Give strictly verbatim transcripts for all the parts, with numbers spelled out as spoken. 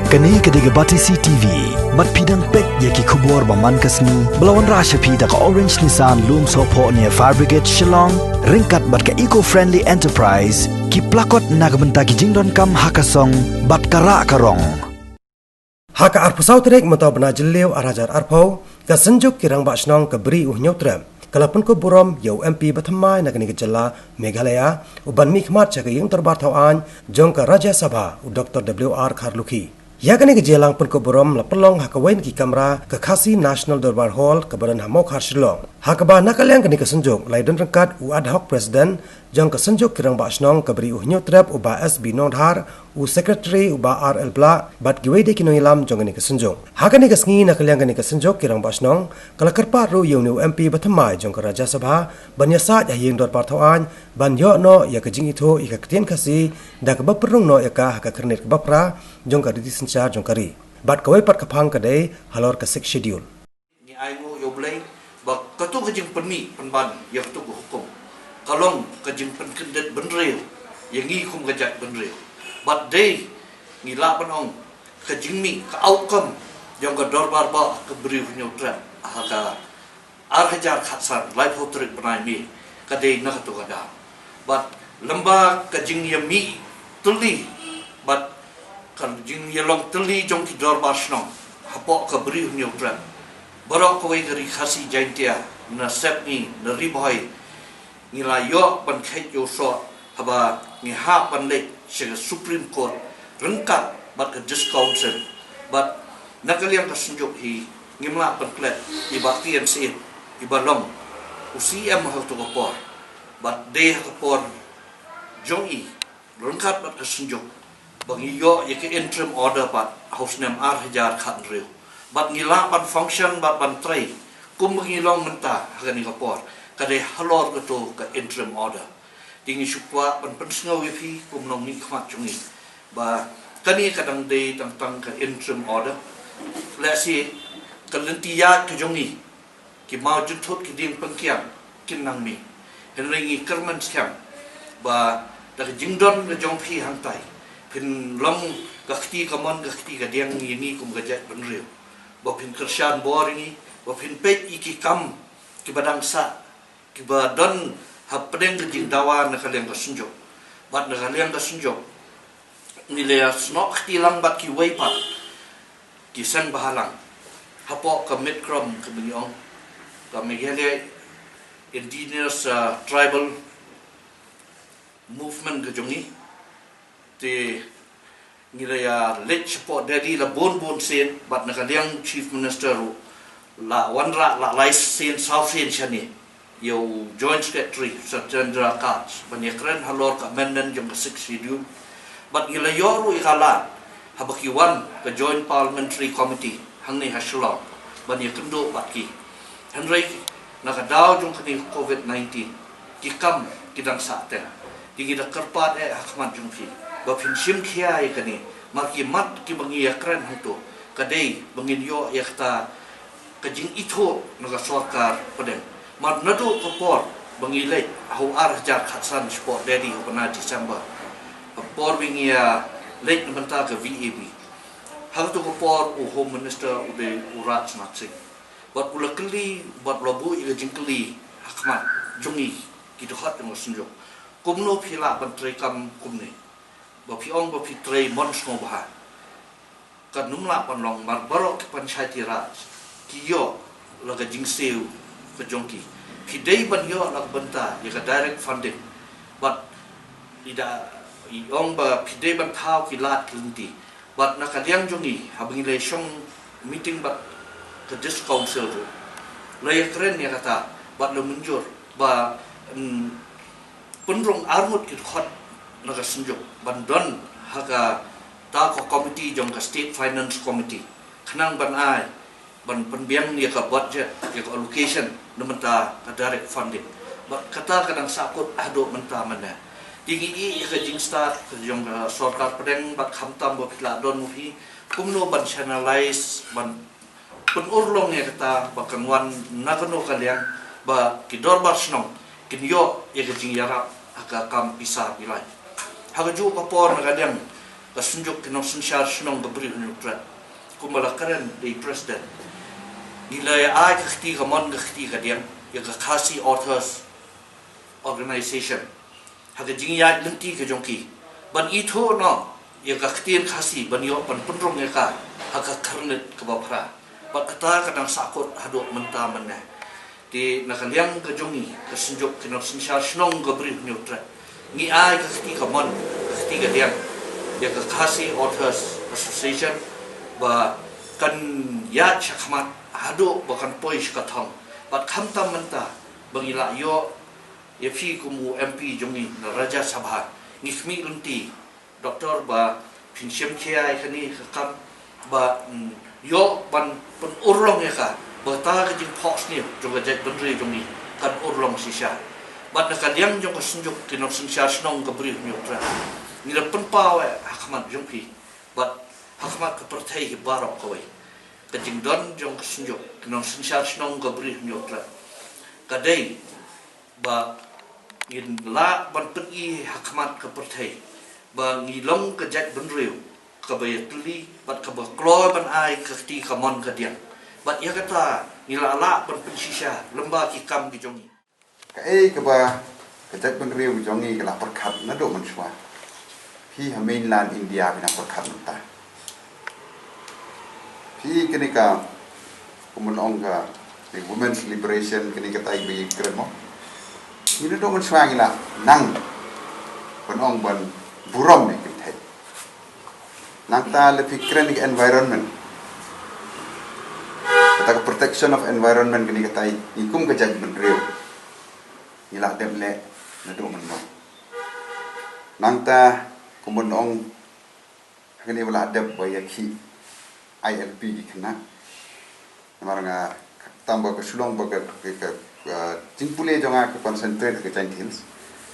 Kane ka dei ka Batesi T V. Bad phi dang peit ïa ki khubor ba man ka sngi ba la wanrah sha phi da ka Orange Nissan Lumsohphoh near Fire Brigade Shillong, ryngkat bad ka Eco Friendly Enterprise, ki plakot na ka bynta ki jingdonkam ha ka song bad ka rah ka rong. Ha ka arphew saw tarik mynta u bnai Jylliew ar hajar arphew, ka Synjuk ki Rangbah Shnong ka Bri u Hynñiewtrep ka la pynkup burom ïa u M P ba thymmai na kane ka jylla Meghalaya, u ban mihkhmat sha ka ïing dorbar thaw aiñ jong ka Rajya Sabha, u Doctor W R Kharlukhi. Ïa kane ka jingïalang pynkup burom la pynlong ha kawei na ki kamra ka Khasi National Dorbar Hall kaba don ha Mawkhar Shillong. Ha kaba na ka liang kane ka Synjuk la ïadon ryngkat u ad hoc president jong ka Synjuk ki Rangbah Shnong ka Bri u Hynñiewtrep u Bah S B Nongdhar, u secretary u Bah R L Blah, bad kiwei de ki nongïalam jong kane ka Synjuk. Ha kane ka sngi na ka liang kane ka Synjuk ki Rangbah Shnong ka la kyrpad ruh ïa une u M P ba thymmai jong ka Rajya Sabha ban ïasaid ha ïing dorbar thaw aiñ ban ïoh noh ïa ka jingithuh ïa ka ktien Khasi da kaba pynrung noh ïa ka ha ka khyrnit kaba phra jong ka riti synshar jong ka ri. Bad kawei pat ka phang ka dei halor ka Sixth Schedule. Ngi ainguh ïa U Blei ba katu ka jingpynmih pynban ïa katu ka hukum ka long ka jingpynkyndit bynriew ïa ngi kum ka jaitbynriew. Bad dei ngi lah ban ong ka jingmih, ka outcome jong ka dorbar bah ka Bri u Hynñiewtrep ha ka ar hajar khatsan, laiphew tarik bnai May, ka dei na katu ka daw. Bad lem bad ka jingïamih tylli bad ka jingïalong tylli jong ki dorbar shnong hapoh ka Bri u Hynñiewtrep, baroh kawei ka Ri Khasi Jaiñtia, na Sepngi, na Ri Bhoi, ngi la ïoh ban kheit ïa u soh haba ngi hap ban leit sha ka Supreme Court ryngkat bad ka District Council. Bad na ka liang ka Synjuk hi ngim lah ban klet ïa i Bah T N Syiem, i ba long u C M ha katu ka por. Bad dei ha ka por jong i ryngkat bad ka Synjuk ba ngi ïoh ïa ka interim order pat ha u snem ar hajar khathynriew. Bad ngi lah ban function bad ban trei kum ba ngi long mynta ha kane ka por, ka dei halor katu ka interim order. Te ngi shu kwah ban pynsngew ïa phi kum u nongmihkhmat jong ngi ba kane ka dang dei tang tang ka interim order. Lehse ka lynti ïaid ka jong ngi, ki mawjynthut, ki dieng pynkiang kin nang mih. Hynrei ngi kyrmen skhem ba da ka jingdon ka jong phi hangtai, phin long ka kti kamon ka kti kadiang ïa ngi kum ka jaitbynriew, ba phin kyrshan bor ïa ngi, ba phin peit ïa ki kam kiba dang sah, kiba don hapdeng ka jingdawa na ka liang ka Synjuk. Bad na ka liang ka Synjuk ngi la snoh kti lang bad kiwei pat ki seng bhalang hapoh ka MIDCROM, ka ba ngi ong ka Meghalaya Indigenous, uh, Tribal Movement ka jong ngi. Te ngi la ïa leit shapoh Delhi la bun bun sien, bad na ka liang Chief Minister ruh la wanrah la lai sien saw sien shane ïa u Joint Secretary Satyendra Kath ban ïakren halor ka amendment jong ka Sixth Schedule. Bad ngi la ïoh ruh ïa ka lad haba ki wan ka Joint Parliamentary Committee hangne ha Shillong ban ïakynduh bad ki. Hynrei na ka daw jong kane ka COVID nineteen ki kam ki dang sah teng. Te ngi da kyrpad eh ha khmat jong phi ba phin shim khia ïa kane, namar ki mat kiba ngi ïakren hangto ka dei ba ngin ïoh ïa kata ka jingithuh na ka sorkar pdeng. Namar naduh ka por ba ngi leit ha u ar hajar khatsan shapoh Delhi ha u bnai December, ka por ba ngi ïa leit na bynta ka VAB, ha kato ka por u Home Minister u dei u Rajnath Singh. Bad u la kylli, bad u la buh ïa ka jingkylli ha khmat jong ngi ki dkhot jong ka Synjuk, kumno phi lah ban trei kam kumne, ba phi ong ba phi trei mon sngewbha. Kan ym lah ban long namar baroh ki Panchayati Raj ki ïoh la ka jingsiew ka jong ki. Phi dei ban ïoh la ka bynta ïa ka direct funding. Bad i da i ong ba phi dei ban thaw ki lad ki lynti. Bad na ka liang jong ngi haba ngi la shong meeting bad ka District Council ruh, la ïakren ïa kata bad la mynjur ba, mm, pynrung arngut ki dkhot na ka Synjuk ban don ha kata ka committee jong ka State Finance Committee, khnang ban ai ban pynbiang ïa ka budget, ïa ka allocation na bynta ka direct funding. Bad kata ka dang sahkut haduh mynta mynne. Te ngi ïeh ïa ka jingstad ka jong ka sorkar pdeng bad khamtam ba phi lah don u hi kumno ban channelize, ban pynurlong ïa kata ba kan wan na kano ka liang ba ki dorbar shnong kin ïoh ïa ka jingïarap ha ka kam pisa bilai. Ha kajuh ka por na ka liang ka Synjuk ki Nongsynshar Shnong ka Bri u Hynñiewtrep, kumba la kren da i President, ngi la ïa ai ka kti kamon ka kti kadiang ïa ka Khasi Authors Organization ha ka jingïaid lynti ka jong ki ban ithuh noh ïa ka ktien Khasi, ban ïoh ban pynrung ïa ka ha ka khyrnit kaba phra. Bad kata ka dang sahkut haduh mynta mynne. Te na ka liang ka jong ngi, ka Synjuk ki Nongsynshar Shnong ka Bri u Hynñiewtrep, ngi ai ka kti kamon ka kti kadiang ïa ka Khasi Authors Association ba kan ïaid shakhmat haduh ba kan poi sha ka thong. Bad khamtam mynta ba ngi la ïoh ïa phi kum u M P jong ngi na Rajya Sabha, ngi khmih lynti, Doctor, ba phin shim khia ïa kane ka kam ba, mm, ïoh ban pynurlong ïa ka, ba kata ka jingphohsniew jong ka jaitbynriew jong ngi kan urlong shisha. Bad na ka liang jong ka Synjuk ki Nongsynshar Shnong ka Bri u Hynñiewtrep, ngi la pynpaw ïa ha khmat jong phi bad ha khmat ka pyrthei hi baroh kawei, ka jingdon jong ka Synjuk ki Nongsynshar Shnong ka Bri u Hynñiewtrep ka dei ba ngin lah ban pyni ha khmat ka pyrthei ba ngi long ka jaitbynriew kaba ïatylli bad kaba kloi ban ai ka kti kamon kadiang. Bad ïa kata ngi la lah ban pynshisha lyngba ki kam ki jong ngi. Kaei kaba ka jaitbynriew jong ngi ka la pyrkhat naduh mynshuwa. Phi ha mainland India phi nang pyrkhat mynta. Phi kane ka, kumba ong ka, the women's liberation, kane katai ba ngi kren mo. Ngi naduh mynshuwa ngi la nang ban ong ban burom ïa ki thei. Nangta lada phi kren ïa ka environment, kata ka protection of environment, kane katai ngi kum ka jaitbynriew ngi la dep leh naduh mynno. Nangta kumba ong ha kane ba la dep ba ïa ki I L P ki khynnah. Namar nga tam ba ka shu long ba ka, ka, ka, ka jingpule jong nga ka concentrate ha ka Jaintia Hills.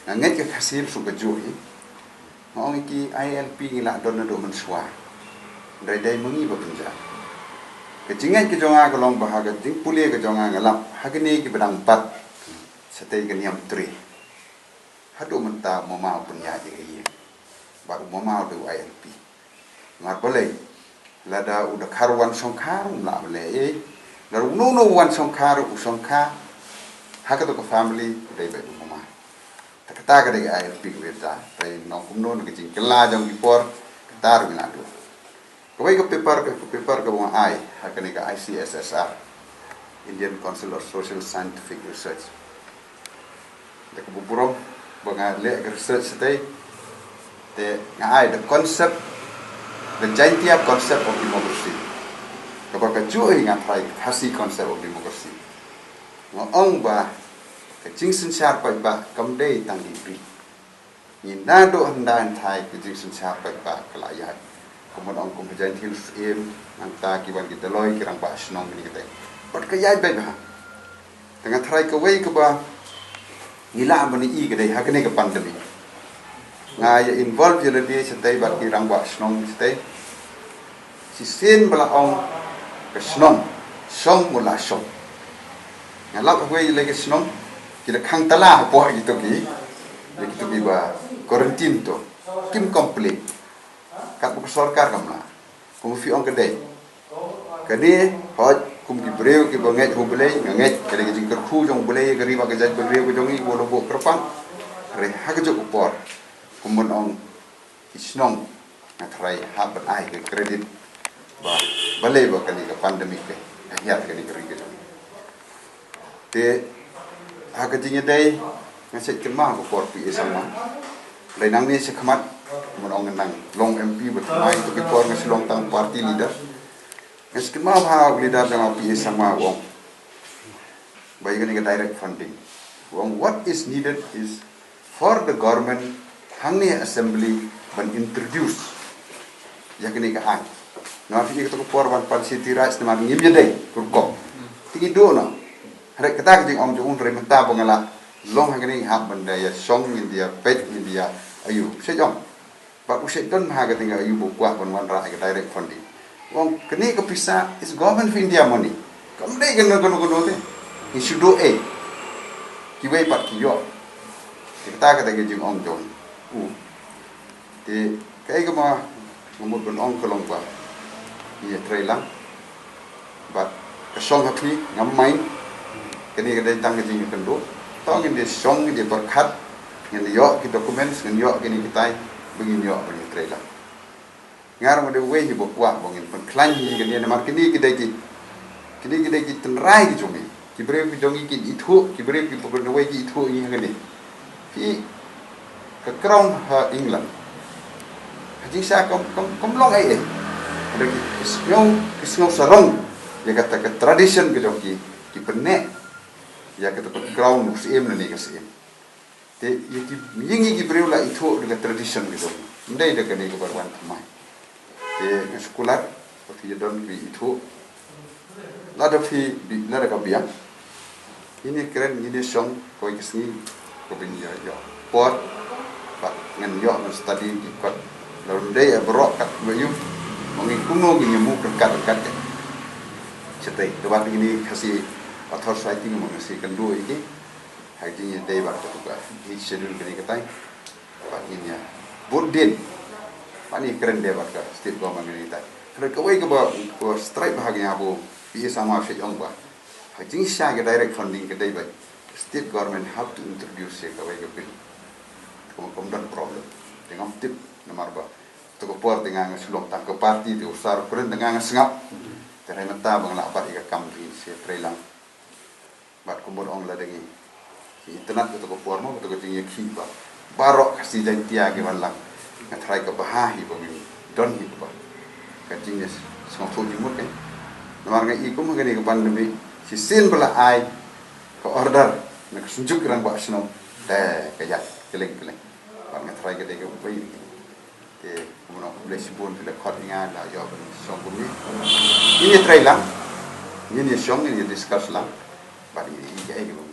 Nga ngeit ka Khasi Hills ruh kajuh hi. Nga ong ïa ki I L P ngi la don naduh mynshuwa. Hynrei dei ma ngi ba pynjah. Ka jingngeit ka jong nga ka long ba ha ka jingpule ka jong nga nga lap ha kine kiba dang bat shatei ka niam tre. Haduh mynta u mama u pynïaid ïa ka ïing bad u mama u dei u I L P. Namar balei, lada u dkhar u wan shongkha ruh um lah ban leh ei. Lada uno uno u wan shongkha ruh u shongkha ha kato ka family u dei beit u mama. Te kata ka dei ka I L P kaba ïada. Te nongkumno na ka jingkylla jong ki por kata ruh ngi naduh. Kawei ka paper, ka, ka paper kaba nga ai ha kane ka I C S S R, Indian Council of Social Scientific Research. Da kaba burom ba nga leh ka research shatei, te nga ai the concept, the Jaintia concept of democracy. Kaba kajuh hi nga tharai Khasi concept of democracy. Nga ong ba ka jingsynshar paidbah kam dei tang ki briew. Ngi naduh hyndai hynthai ka jingsynshar paidbah ka la ïaid. Kumba ong kum ha Jaintia Hills Syiem, nangta ki wan ki Dolloi, ki rangbah shnong, kine kitai. Bad ka ïaid beit bha. Te nga tharai kawei kaba ngi lah ban ïohi ka dei ha kane ka pandemic. Nga ïa involve ïa lade shatei bad ki rangbah shnong shatei. Shisien ba la ong ka shnong, shong mut la shong. Nga lap ha kawei lei ka shnong, ki la khang tala hapoh kito ki, ïa kito kiba quarantine to. Kim complain. Katba ka sorkar kam lah. Kumba phi ong ka dei. Kane, hooid, kum ki briew kiba ngeit ha U Blei, nga ngeit ka dei ka jingkyrkhu jong U Blei ïa ka ri bad ka jaitbynriew ka jong ngi, kiba la buh kyrpang. Hynrei ha kajuh ka por, kumba ong ki shnong, nga tharai hap ban ai ka credit ba balei ba kane ka pandemic ka hiar kane ka ri ka jong ngi. Te ha ka jingïadei nga shet kynmaw ka por P A Sangma. Dei nangne sha khmat, kumba ong nga nang long M P ba thymmai to ki por nga shu long tang party leader. Nga shet kynmaw ha u leader jong nga P A Sangma u ong ba ïa kane ka direct funding. U ong what is needed is for the government hangne assembly ban introduce ïa kane ka ain. Namar phi ïa kata ka por ban Panchayati Raj namar ngim ïadei rukom. Te ngi duh noh. Hynrei kata ka jingong jong u hynrei mynta ba nga la long hangne ngi hap ban da ïa shong, ngin da ïa peit, ngin da ïa aiu. Shet ong. Bad u shet don bha ka ding ïa u ba u kwah ban wanrah ïa ka direct funding. U ong kane ka pisa is Government of India money. Kam dei kano kano kano te. Ngi shu duh ei. Kiwei pat ki ïoh. Te kata ka dei ka jingong jong u. Te kaei kaba Nga mut ban ong ka long ba ngi ïatreilang. Bad ka shong ha phi, ngam mind. Kane ka dei tang ka jingïakynduh. To ngin ïa shong, ngin ïa pyrkhat, ngin ïoh ki documents, ngin ïoh kine kitai, ba ngin ïoh ban ïatreilang. Nga ruh nga dei uwei hi ba kwah ba ngin pynkhlaiñ hi kane, namar kine ki dei ki, kine ki dei ki tynrai ki jong ngi. Ki briew ki jong ngi ki ithuh, ki briew ki ba ngi ithuh hi kane. Ki ka crown ha England. Ha jingshisha kam, kam, kam long ei ei. Hynrei ki, ki sngew, ki sngew sarong ïa kata ka tradition ka jong ki, ki pynneh ïa kata ka crown u syiem lane ka syiem. Te ïa ki, ïa ngi ki briew la ithuh da ka tradition ka jong ngi. Ym dei da kane kaba wan thymmai. Te nga shu kular ba phi ïa don phi ithuh. Lada phi, lada ka biang, ngin ïa kren, ngin ïa shong kawei ka sngi, ka ban ïa ïoh por. Bad ngan ïoh, ngan study ki kot. Lada ym dei baroh kat ba ïoh, ma ngi kumno ngin ïa move ryngkat ryngkat. Shatei, da bad ngi Khasi Author Society, ngi ma ngi sa ïakynduh ïa ki ha ka jingïadei bad kata ka Eighth Schedule kane katai. Bad ngin ïa bud dien, bad ngin kren de bad ka state government kane katai. Hynrei kawei kaba, kaba strike bha ha nga, ba phi sa ma shu ong ba ha ka jingshisha ka direct funding ka dei ba state government have to introduce ïa kawei ka bill. Kum, kum don problem. Te ngam tip namar ba kata ka por te nga nga shu long tang ka party, te u sir u kren te nga nga sngap. Te hynrei mynta ba nga lah bat ïa ka kam te sa ïatreilang. Bad kumba ong, lada ngi, ngi itynnad kata ka por mo, kata ka jingïakhih ba baroh Khasi Jaiñtia ki wan lang. Nga tharai ka bha hi ba ngin don hi kaba ka jingïasngewthuh jingmut, eh. Namar nga i kum ha kane ka pandemic, shisien ba la ai ka order na ka Synjuk Rangbah Shnong, te ka ïaid kylleng kylleng. Bad nga tharai ka dei kaba poi. Te kumno, khublei shibun, te la khot ïa nga, la ïoh ban shong kumne. Ngin ïatreilang, ngin ïa shong, ngin ïa discuss lang. Bad ngin ïa, ïa, ïa,